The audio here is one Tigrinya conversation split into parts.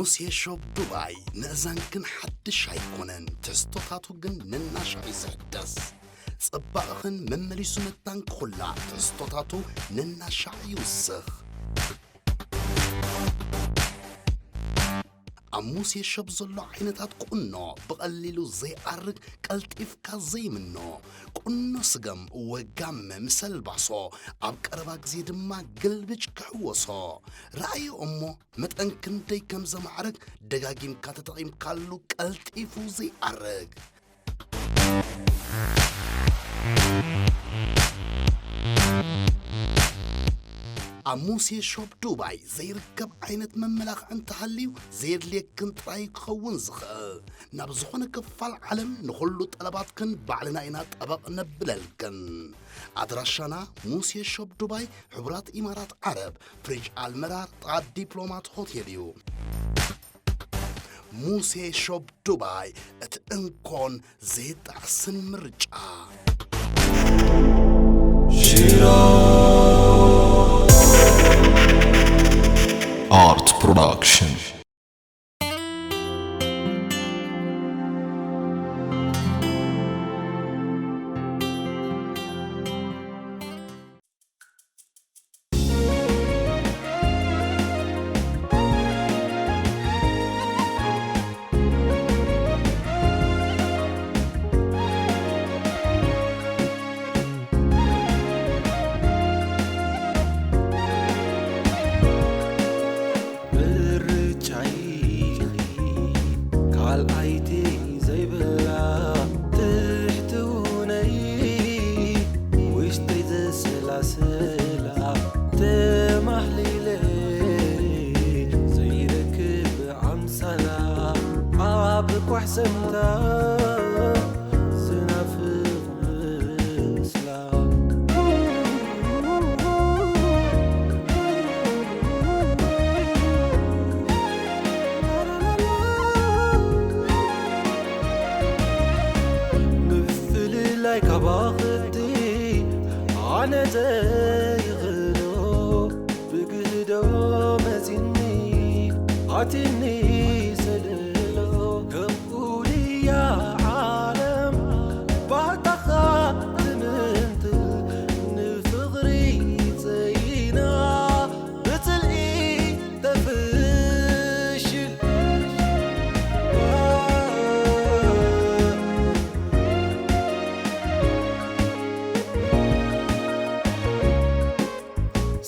ሙሴ ሾፕ ዱባይ፣ ምእዛንክን ሓድሽ ኣይኮነን፣ ትሕዝቶታቱ ግን ነናሻዕ እዩ ዝሕደስ። ጽባቐኽን መመሊሱ መታን ክኹላዕ፣ ትሕዝቶታቱ ነናሻዕ ይውስኽ። ኣብ ሙሴ ሾፕ ዘሎ ዓይነታት ቁኖ፣ ብቐሊሉ ዘይኣርግ፣ ቀልጢፍካ ዘይምኖ፣ ቁኖ ስገም ወጋመ ምስ ኣልባሶ፣ ኣብ ቀረባ ግዜ ድማ ግልብጭ ክሕወሶ። ረኣዮ እሞ መጠን ክንደይ ከም ዘማዕርግ፣ ደጋጊምካ ተጠቒምካሉ ቀልጢፉ ዘይኣርግ። ኣብ ሙሴ ሾፕ ዱባይ ዘይርከብ ዓይነት መመላኽዒ እንተሃልዩ፣ ዘየድልየክን ጥራይ ክኸውን ዝኽእል። ናብ ዝኾነ ክፋል ዓለም ንኹሉ ጠለባትክን ባዕልና ኢና ጠበቕ ነብለልክን። ኣድራሻና ሙሴ ሾፕ ዱባይ፣ ሕቡራት ኢማራት ዓረብ፣ ፍሪጅ ኣልመራር፣ ጥቓ ዲፕሎማት ሆቴል እዩ። ሙሴ ሾፕ ዱባይ፣ እቲ እንኮን ዘይጣዕስን ምርጫ። ኣርት ፕሮዳክሽን። ምርጫይ ካልኣይቲ ዘይብላ ትሕትውነይ ውሽጠይ ዘሰላስላ ተማህሊለ ዘይረክብ ኣምሳላ ኣብ ኳሕሰምታ ዝናፍቕ ምፍልላይ ካባኽቲ ኣነ ዘይኽእሎ ብግህዶ መዚኒ ኣቲኒ ሰለሎ። ከምኡ ድያ ዓለም ባህታኻ ትምንትል ንፍቕሪ ጸይና ብጽልኢ ተፍሽል።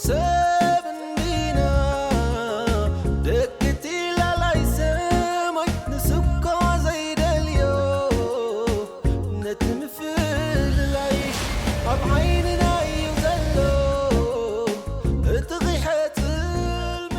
ሰብ እንዲና ደቂ እቲ ላላይ ሰማይ ንስኳ ዘይደልዮ ነቲ ምፍልላይ ኣብ ዓይንና እዩ ዘሎ እቲ ቂሐ ጽልሚ።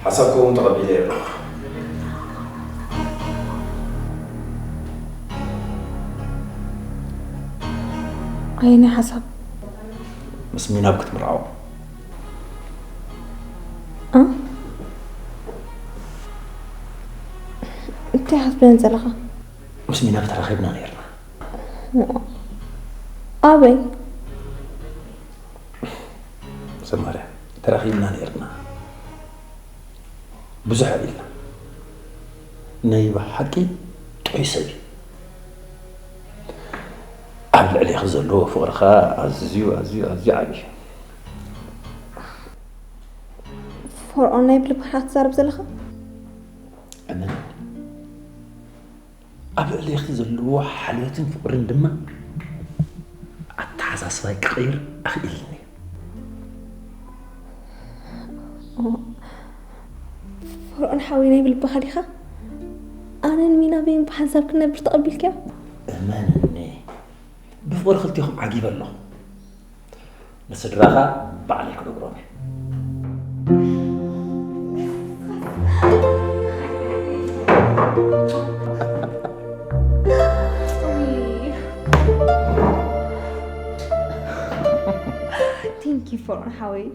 ሓሳብኩም እውን ተቐቢለ ኣለኹ። ኣየናይ ሓሳብ? ምስ ሚናብ ክትምርዓው። እ? እንታይ ክትብለኒ ዘለኻ? ምስ ሚናብ ተራኺብና ነይርና። ኣበይ? ሰማርያ ተራኺብና ነይርና። ብዙሕ ኢልና። ናይ ብሓቂ ጥዑይ ሰብ እዩ። ኣብ ልዕሌኺ ዘለዎ ፍቕርኻ ኣዝዩ ኣዝዩ ኣዝዩ ዓብዪ እዩ። ፈርዖን ናይ ብልብኻ ትዛረብ ዘለኻ? እመን። ኣብ ልዕሌኺ ዘለዎ ሓልዮትን ፍቕርን ድማ ኣተሓሳስባይ ክቕይር ኣኽኢልኒ። ፈርዖን ሓወይ ናይ ብልብኻ ዲኻ? ኣነን ሚናቤን ብሓንሳብ ክንነብር ተቐቢልካዮ? እመንኒ፣ ብፍቕሪ ክልቴኹም ዓጊበ ኣለኹ። ንስድራኻ ባዕለይ ክነግሮም እየ። Thank you ፈርዖን ሓወይ።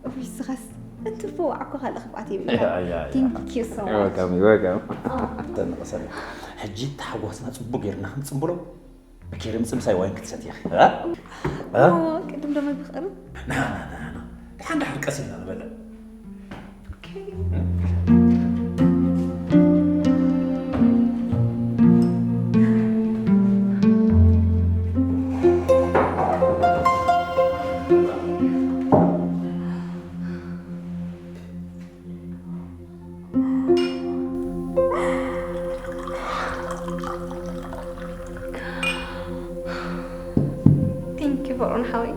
እውይ ስኸስ እንትፈዋዕኮ ካልእ ክፍኣት የብልካ። ያ፣ ያ፣ ያ። Thank you so much። Welcome, welcome። ተንቐሰኒ። ሕጂ ተሓጓስና ጽቡቅ ጌርና ክንጽምብሎ ብኬርምጽ ምሳይ ዋይን ክትሰትያ። እ? እ? ቅድም ደሞ ይብኽርን ና፣ ና፣ ና፣ ና። ደሓን ደሓን ቀስ ኢልና ንበልዕ። Thank you ፈርዖን ሓወይ።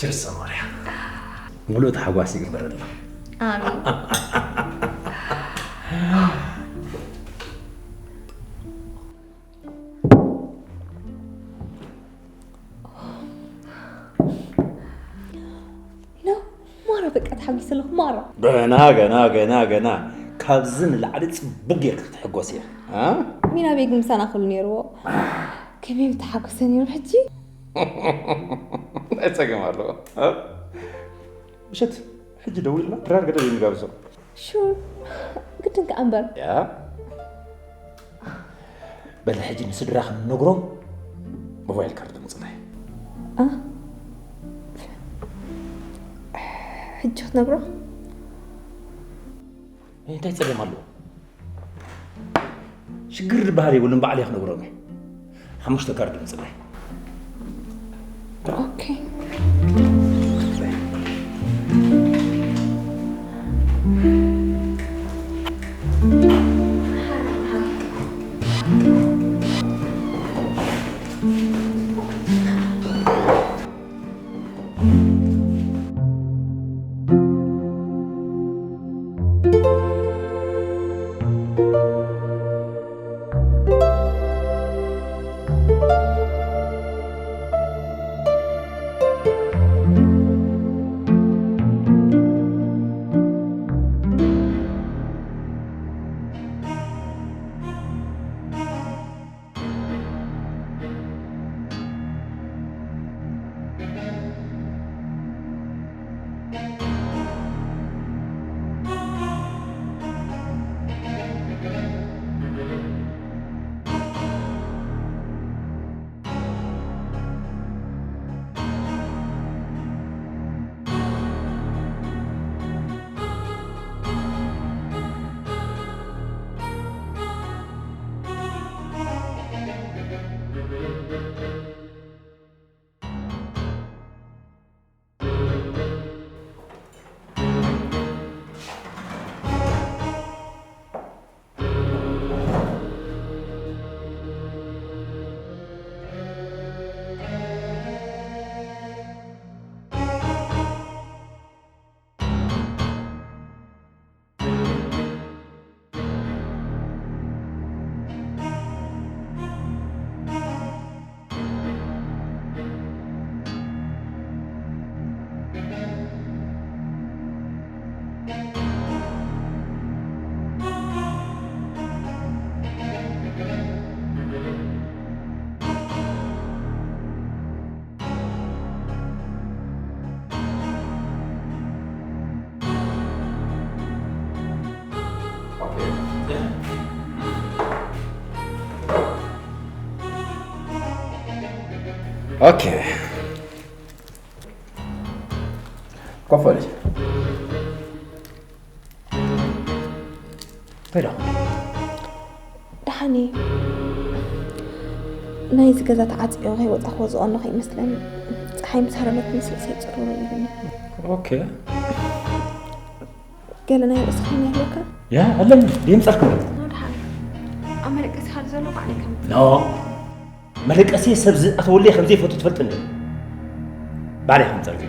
ችርስ ሰማርያ። ሙሉእ ተሓጓስ ይግበረልና። ኣሜን። ኖ፣ ማራ በቃ ተሓጒሰ ኣለኹ ማራ። ገና ገና ገና ገና ካብዚ ንላዕሊ ጽቡቅ ጌርካ ክትሕጎስ እየ። እ? ሚና ቤግ ምሳና ክሉ ነይርዎ። ከመይ ምተሓጎሰ ነይሩ ሕጂ። እንታይ ጸገም ኣለዎ? እ? ምሸት ሕጂ ደዊልና ድራር ገደል ንጋብዞ። ሹር፣ ግድን ከኣ እምበር። ያ፣ በለ ሕጂ ንስድራ ክንነግሮም ሞባይል ካርድ ምጽናይ። ኣ? ሕጂ ክትነግሮ? እንታይ ጸገም ኣለዎ? ሽግር ዝበሃል የብሉን፣ ባዕለይ ክነግሮም እየ። ሓሙሽተ ካርድ ምጽናይ። ኦኬ። ኦኬ። ኮፈል። እንታይ ደኣ? ደሓን እዩ። ናይዚ ገዛ ተዓጽዮ ከይወጻኹ ዝቐነኹ ይመስለኒ። ጸሓይ ምስ ሃረመት ምስ ርእሰይ ጽሩሩ ኢሉኒ። ኦኬ። ገለ ናይ ርእስኻ ይህልወካ? ያ፣ ኣለኒ። ድምጻኩም። ኖ፣ ደሓን። ኣብ መደቀሲ ካብ ዘሎ ባዕለይ ከም ኖ። መደቀሲ ሰብ ዝኣተወለይ ከም ዘይፈቱ ትፈልጥኒ። ባዕለይ ከም ጸርግ።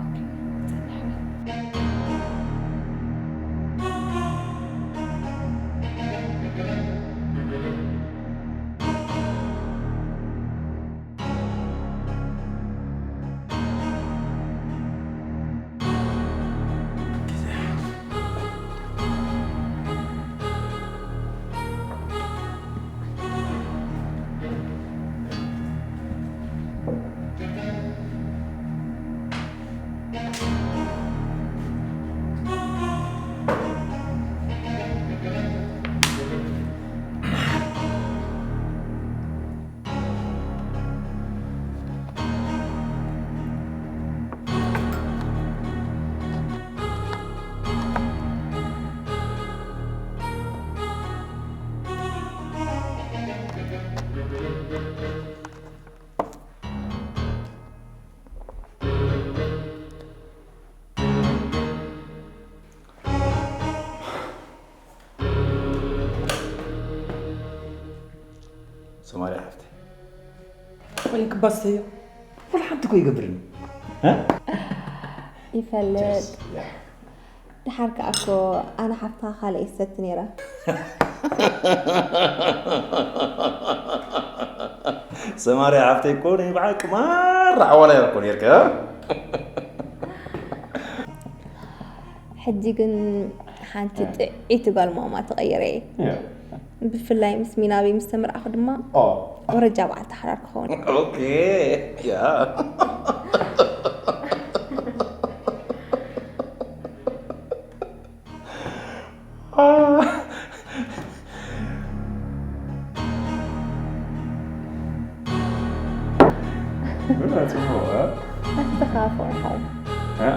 ኦኬ፣ ጸንሕ። ሰማርያ ሓፍተይ። ወይ ክባሰዮ። ወላ ሓንቲ እኮ ይገብርኒ። እ? ይፈልጥ። ያ። ደሓር ከኣ እኮ ኣነ ሓፍትኻ ካልእ ይሰቲ ነይረ። ሰማርያ ሓፍተይ እኮ ናይ ብሓቂ ማራ ዓዋላ እኮ ነይርካ። ሕጂ ግን ሓንቲ ጥዕይቲ ጓል ማማ ተቐይረ እየ። ያ። ብፍላይ ምስ ሚናበይ ምስ ተመርዓኹ ድማ ኦ። ወረጃ በዓልቲ ሓዳር ክኸውን። ኦኬ። ያ። ጽቡቕ፣ እ? ኣስተኻፎ ሓው። እ?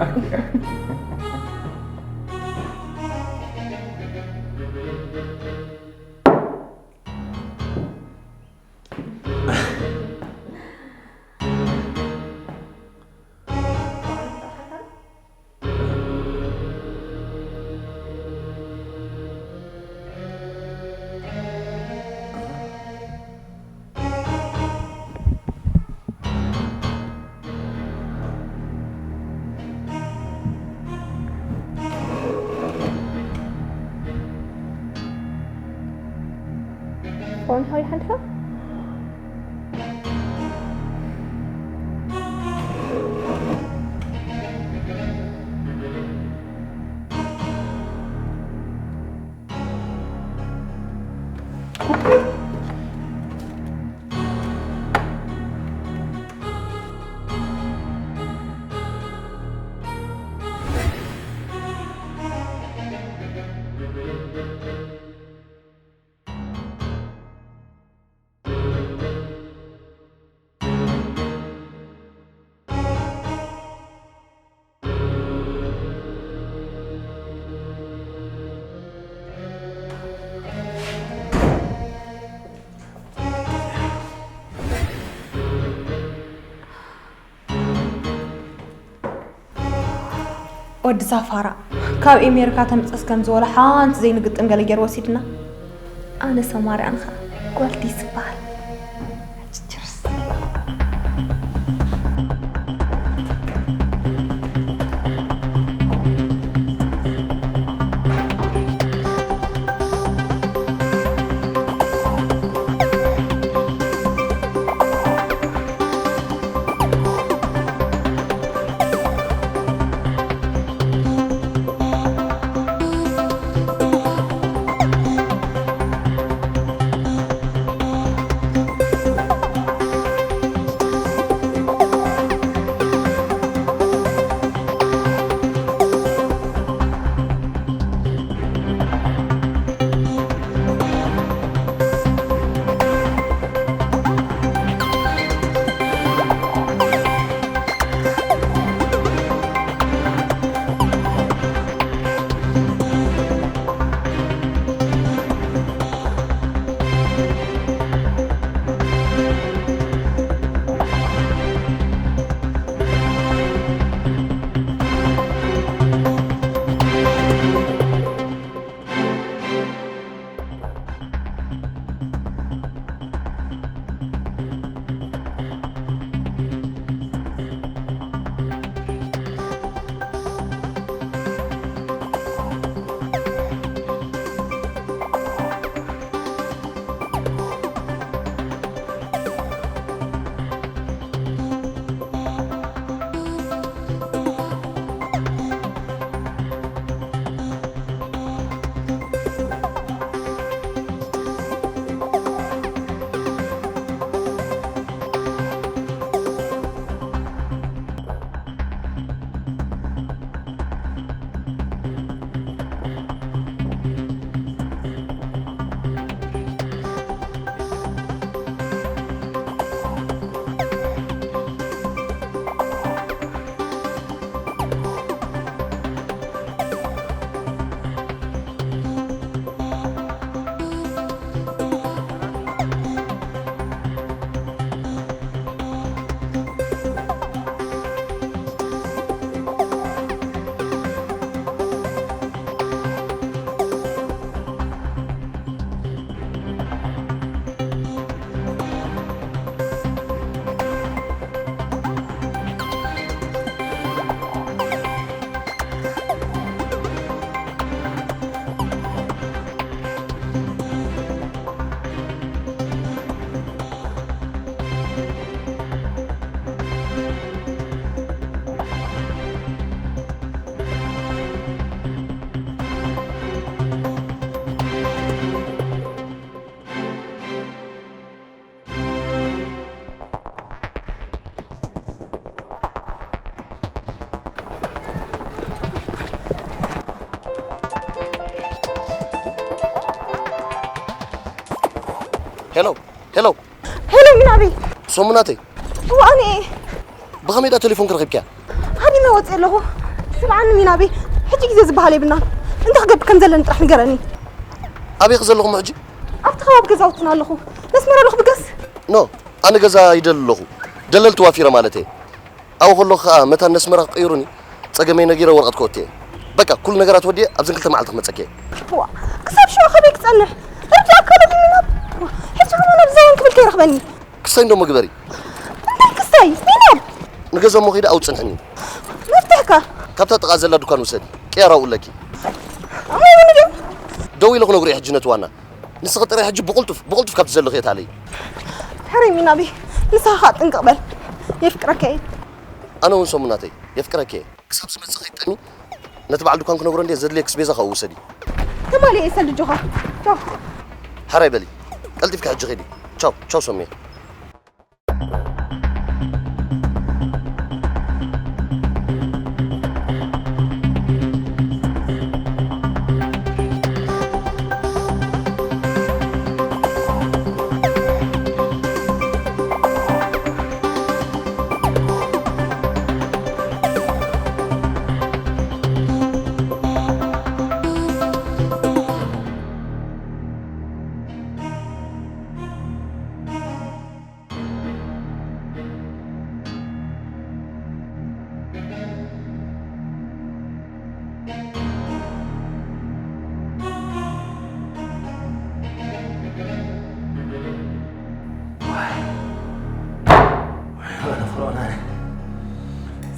ፎን ሃይ ሓንታ? ወዲ ሳፋራ ካብ ኤሜሪካ ተምፅስ ከም ዝበሎ ሓንቲ ዘይንግጥም ገለ ገይሩ ወሲድና። ኣነ ሰማርያ ንኻ ጓል ዲስ ዝበሃል። ችርስ። ሄሎ፣ ሄሎ። ሄሎ ሚናቤ። ሰሙናተይ። እዋኔ። ብኸመይ ዳ ቴሌፎን ክረኺብኪያ? ሃዲመ ወፅእ ኣለኹ። ስምዓኒ ሚናቤ፣ ሕጂ ግዜ ዝበሃል የብልናን። እንታይ ክገብር ከም ዘለኒ ጥራሕ ንገረኒ። ኣበይ ክዘለኹም ሕጂ? ኣብቲ ከባቢ ገዛውትና ኣለኹ። ነስመራ ኣለኹ ብገስ። ኖ፣ ኣነ ገዛ ይደሊ ኣለኹ። ደለልቲ ዋፊረ ማለት እየ። ኣብኡ ከለኹ ኸኣ መታን ነስመራ ክቕይሩኒ ጸገመይ ነጊረ ወረቐት ከወቲ እየ። በቃ፣ ኩሉ ነገራት ወዲየ ኣብዘን ክልተ መዓልቲ ክመጸኪ እየ። ዋ፣ ክሳብ ሽዑ ከበይ ክጸንሕ? እርዳእ ኣካለ ድዩ ሚናብ? ዋ፣ ሕጂ ከማን ኣብዚ ዘወን ክብል ከይረኽበኒ። ክስታይ እንዶ እሞ ግበሪ። እንታይ ክስታይ? ሚናብ! ንገዛ እሞ ከይደ ኣብኡ ጽንሕኒ። መፍትሕካ? ካብታ ጥቓ ዘላ ድኳን ውሰዲ። ቅያር ኣብኡ ኣለኪ። ኣማይ እውን ድዩ? ደው ኢለ ክነግሮ እየ ሕጂ ነቲ ዋና። ንስኺ ጥራይ ሕጂ ብቕልጡፍ፣ ብቕልጡፍ ካብቲ ዘለኽዮ ተሃለዪ። ሕረይ ሚናቢ፣ ንስኻ ኸኣ ጥንቅቕ በል። የፍቅረካ እየ። ኣነ እውን ሰሙናተይ፣ የፍቅረኪ እየ። ክሳብ ዝመጽእ ከይትጠሚ፣ ነቲ በዓል ድኳን ክነግሮ እንድየ፣ ዘድልየኪ ኣስቤዛ ካብኡ ውሰዲ። ተማሊ እየ ሰልዲ ጆኻ። ቻው። ሕራይ በሊ። ቀልጢፍኪ ሕጂ ኺዲ። ቻው፣ ቻው ሰሙየ።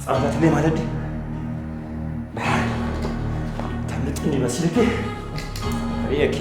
ጻዕዳትለይ ማለት ድዩ? ተምልጥኒ መስልኪ? ርእየኪ።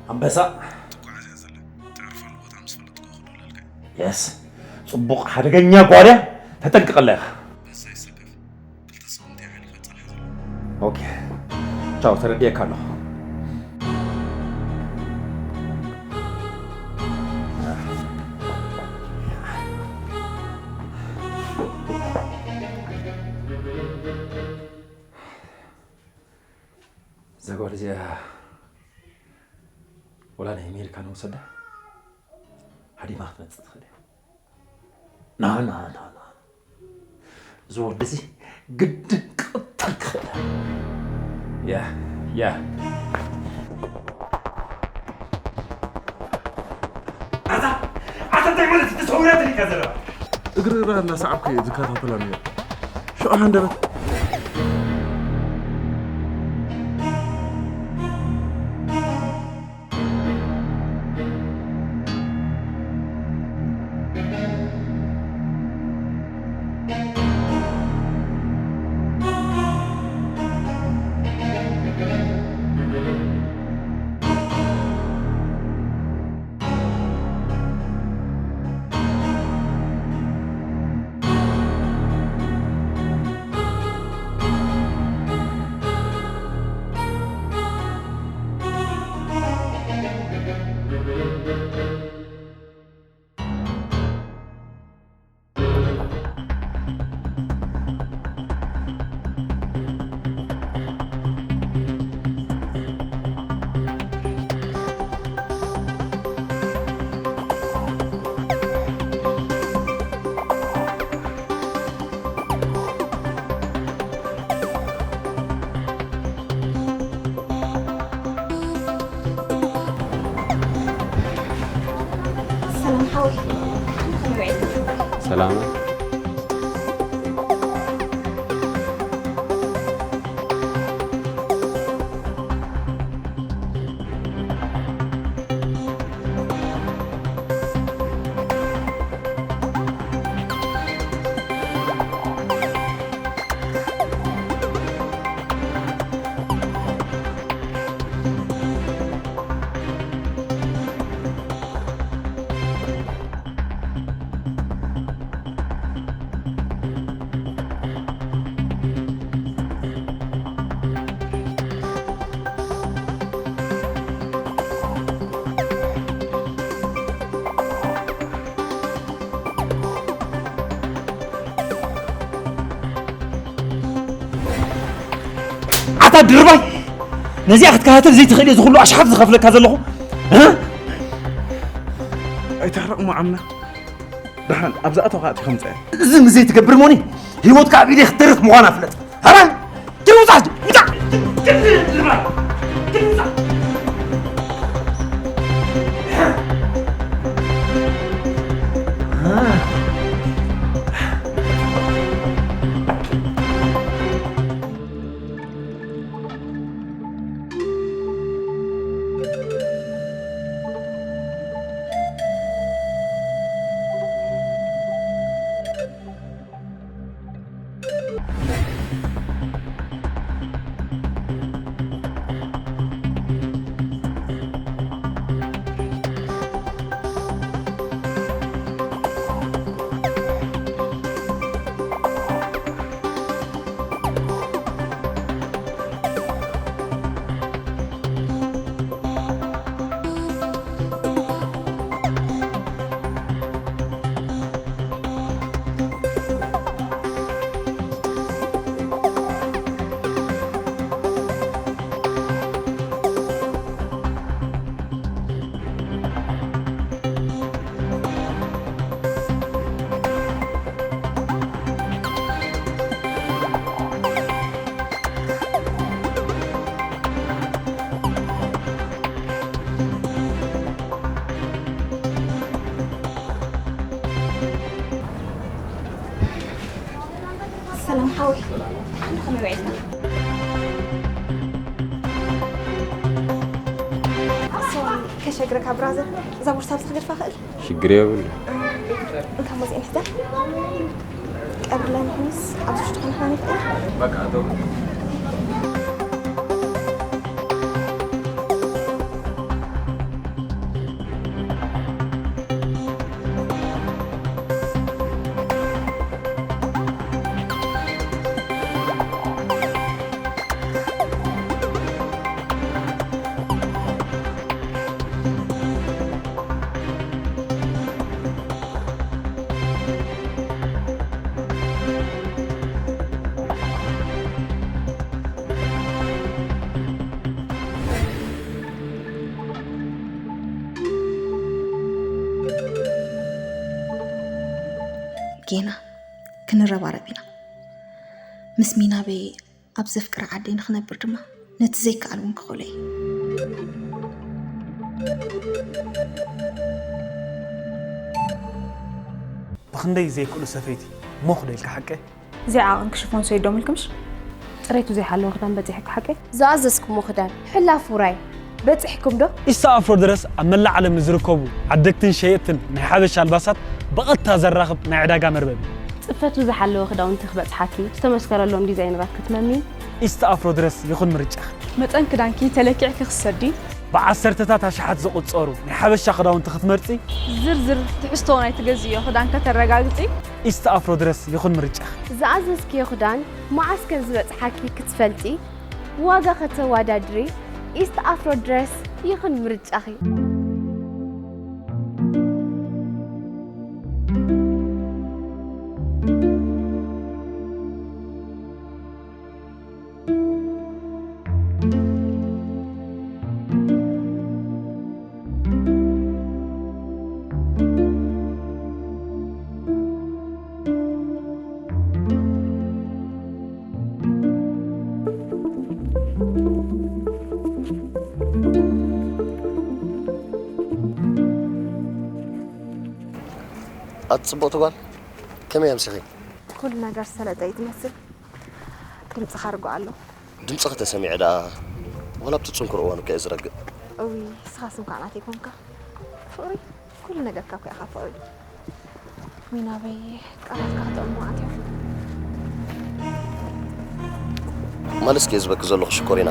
ኣንበሳ። ትጓዓዝ እያ ዘላ። ተዕርፈሉ ቦታ ምስ ፈለጥኩ ክደውለልካ እየ። የስ። ጽቡቕ ሓደገኛ ጓድያ ተጠንቅቐላ ኢኻ። በዛ ይሰከፍ። ክልተ ሰሙን እያ ሓሊፋ ጸንሓ ዘላ። ኦኬ። ቻው፣ ተረዲኤካ ኣለኹ። እዛ ጓል እዚኣ ወላ ናይ ኣሜሪካ ንውሰዳ፣ ሃዲማ ክትመጽእ ትኽእል እያ። ና፣ ና፣ ና፣ ና። እዚ ወዲ እዚ ግድን ክቕተል ክኽእል። ያ፣ ያ። ኣታ፣ ኣታ እንታይ ማለት እዩ? ተሰዊራ ትሪካ ዘለዋ? እግሪ እግራ እናሰዓብኩ እየ ዝከታተላ ነይረ። ሽዑ ሃንደበት። ኣታ ድርባይ፣ ነዚኣ ክትከታተል ዘይትኽእል እየ፣ እዚ ኩሉ ኣሽሓት ዝኸፍለካ ዘለኹ። እ? ኣይተሕርቕ ሞ ዓምና። ደሓን ኣብዛ ኣተኻ ኣቲኻ ምጻእ። እዚ ምስ ዘይትገብር ሞኒ፣ ህይወትካ ኣብ ኢደይ ክትተርፍ ምዃና ፍለጥ። ኣረ፣ ትውጻ፣ ውጻ። ሰላም ሓወይ፣ ሓንቲ ከመይ ውዒልካ? ሶሪ፣ ከሸግረካ ብራዘር፣ እዛ ቦርሳ ኣብዚ ክገድፋ እኽእል? ሽግር የብሉ። እንካ ሞዚን ሕዛ ቀብርለን ኩንስ ኣብዚ ውሽጢ ክንሓን ይኽእል? በቃ፣ ደው። ጌና ክንረባረብ ኢና። ምስ ሚናበይ ኣብ ዘፍቅራ ዓደይ ንኽነብር ድማ ነቲ ዘይከኣል እውን ክኽእሎ እየ። ብኽንደይ ዘይክእሉ ሰፈይቲ ሞኽ ዶ ኢልካ ሓቀይ? እዚኣ ዓቐንኪ ሽፎን ሰይዶም ኢልክምሽ? ጽሬቱ ዘይሓለወ ክዳን በጺሕኪ ሓቀይ? ዝኣዘዝኩሞ ክዳን ሕላፍ ውራይ በጺሕኩም ዶ? ኢስታ ኣፍሮ ድረስ ኣብ መላእ ዓለም ንዝርከቡ ዓደግትን ሸየጥትን ናይ ሓበሻ ኣልባሳት ብቐጥታ ዘራኽብ ናይ ዕዳጋ መርበብ እዩ። ጽፈቱ ዝሓለወ ክዳውንቲ ክበጽሓኪ፣ ዝተመስከረሎም ዲዛይነራት ክትመሚ። ኢስታ ኣፍሮ ድረስ ይኹን ምርጫኺ። መጠን ክዳንኪ ተለኪዕኪ ክትሰዲ። ብዓሰርተታት ኣሽሓት ዝቑጸሩ ናይ ሓበሻ ክዳውንቲ ክትመርጺ። ዝርዝር ትሕዝቶ ናይ ትገዝእዮ ክዳን ከተረጋግጺ። ኢስታ ኣፍሮ ድረስ ይኹን ምርጫኺ። ዝኣዘዝክዮ ክዳን መዓስ ከም ዝበጽሓኪ ክትፈልጢ፣ ዋጋ ከተወዳድሪ፣ ኢስት ኣፍሮ ድረስ ይኹን ምርጫኺ። ኣቲ ጽቡቕቲ ጓል፣ ከመይ ኣምሲኺ? ኩሉ ነገር ዝሰለጠ እዩ ትመስል። ድምፅኻ ርጉእ ኣሎ። ድምፅኺ ተሰሚዐ ደኣ ዋላ ኣብቲ ፅንኩር እዋን እኮ እየ ዝረግእ። እዊ ንስኻስ እንኳዕ ናተይ ኮንካ። ፍቕሪ ኩሉ ነገርካ እኮ ኢኻ ፍቕሪ። ሚናበይ ቃላትካ ክጥዕሙ ኣትዮም። ማለት እስከ ዝበኪ ዘለኹ ሽኮሪና።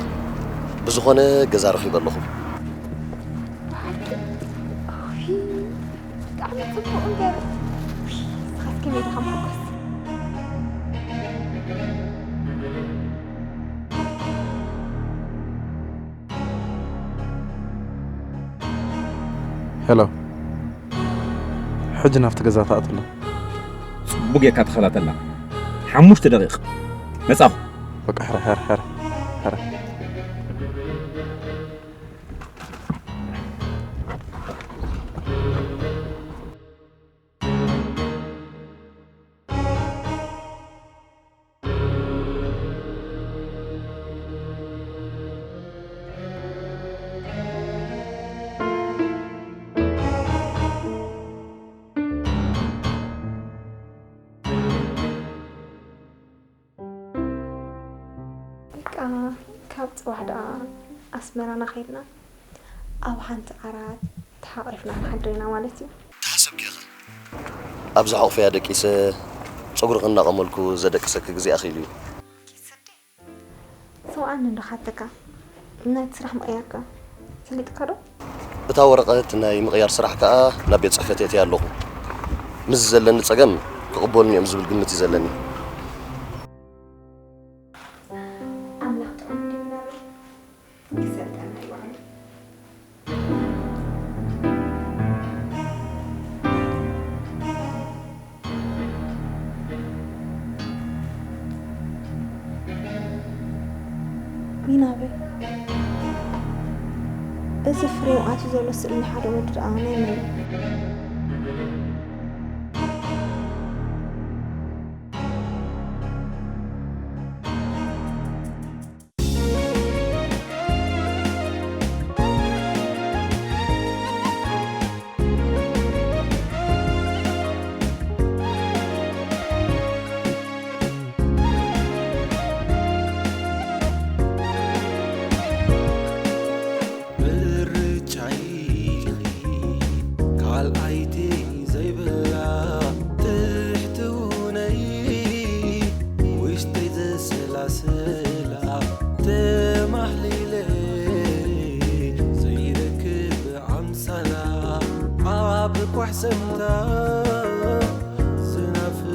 ብዝኾነ ገዛ ረኺበ ኣለኹ። ብሓቂ እዊ ብጣዕሚ ፅቡቕ እምበር። እዊ ንስኻስ ከመይ ዲኻ ምሕጓስ? ሄሎ፣ ሕጂ ናብቲ ገዛ ተኣትሎ። ጽቡቅ ጌርካ ተኸታተልና። ሓሙሽተ ደቂቕ መጻኹ። በቃ ሕረ ሕረ ሕረ ሕረ። በቃ ካብ ፅባሕ ደኣ ኣስመራና ከይድና ኣብ ሓንቲ ዓራት ተሓቒፍና ክንሓድር ኢና ማለት እዩ። ተሓሰብኪ ኢኻ። ኣብዚ ሓቑፈያ ደቂሰ ጸጉርኺ እናቐመልኩ ዘደቅሰኪ ግዜ ኣኺሉ እዩ። ሰውኣኒ እንዶ ሓተካ ናይቲ ስራሕ ምቕያርካ ፈሊጥካ ዶ? እታ ወረቐት ናይ ምቕያር ስራሕ ከኣ ናብ ቤት ጽሕፈት የእትያ ኣለኹ። ምስ ዘለኒ ጸገም ክቕበሉኒ እዮም ዝብል ግምት እዩ ዘለኒ። ኣምላኽ ጥዑም ድዩ ናበይ ክሰልጠና ይባዕሉ። ሚናበይ እዚ ፍሬም ኣትዩ ዘሎ ስእሊ ናይ ሓደ ወዲ ደኣ ናይ መን እዩ? ምርጫይ ካልኣይቲ ዘይብላ ትሕትውነይ ውሽጠይ ዘሰላስላ ተማህሊለ ዘይረክብ ኣምሳላ ኣብ ኳሕሰምታ ዝናፍቕ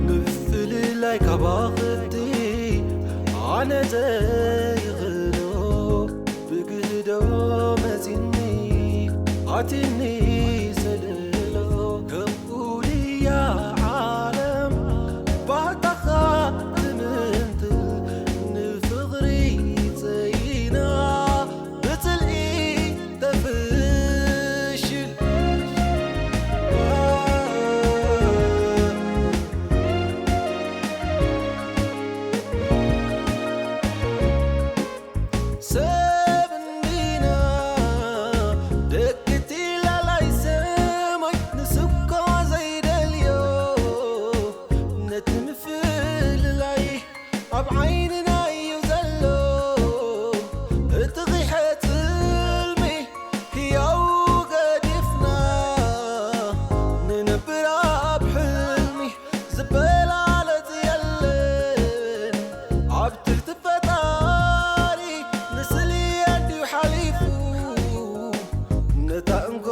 ምፍልላይ ካባኽቲ ኣነ ዘይኽእሎ ብግህዶ መፂኒ ኣቲኒ ሰለሎ ከምኡ ድያ ዓለም ባህታኻ ትምንትል ንፍቕሪ ጸይና ብጽልኢ ተፍሽል ሰብ እንዲና ደቂ እቲ ላላይ ሰማይ ንስኳ ዘይደልዮ ነቲ ምፍልላይ ኣብ ዓይንና እዩ ዘሎ እቲ ቂሐ ጽልሚ ህያው ገዲፍና ንነብር ኣብ ሕልሚ ዝበላለጽ የለን ኣብ ትሕቲ ፈጣሪ ንስሊ ኣድዩ ሓሊፉ ነታ እንኮ